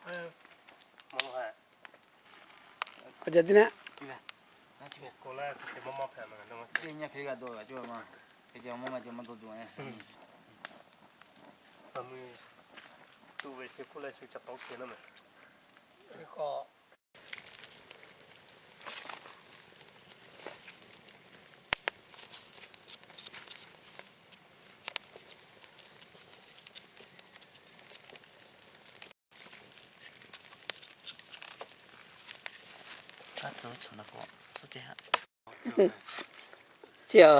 K'awꞈ ca tiˉ naˆ. Chi a,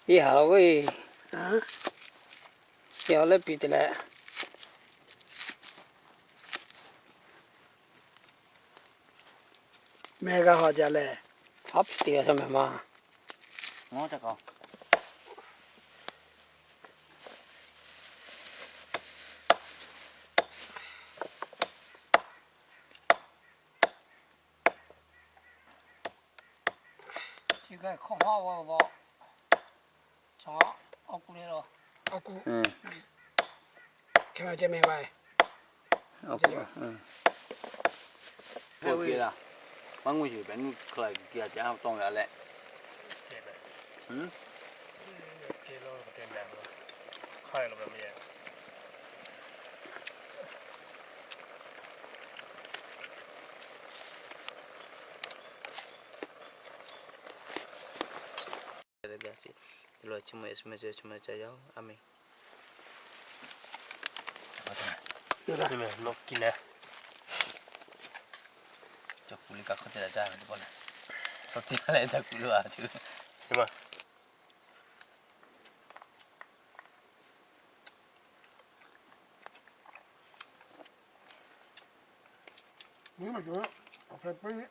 iˉ haˍ la ve, chi a leh piˇ te leh, meh g'a haw jaˇ leh, haˉ piˇ te g'a shaˉ meh ma. Chi kaꞈ hkawˇ haˉ va va, chaw awˬ kuˬ le lo, awˬ kuˬ, chaw ceh meh va, awˬ kuˬ, maˇ ngui yuˬ pehꞈ nuˇ hk'aˬ g'a ca tawˆ ve a leh. Chi ma chi ma ca yaˇ-oˬ, a meh. Nawˬ kiˇ leh, ca kuˬ le kaꞈ hk'aw te la caˇ ve k'o leh, suh tiˉ leh ca kuˬ lo a ce. Awˬ hk'e puiˉ,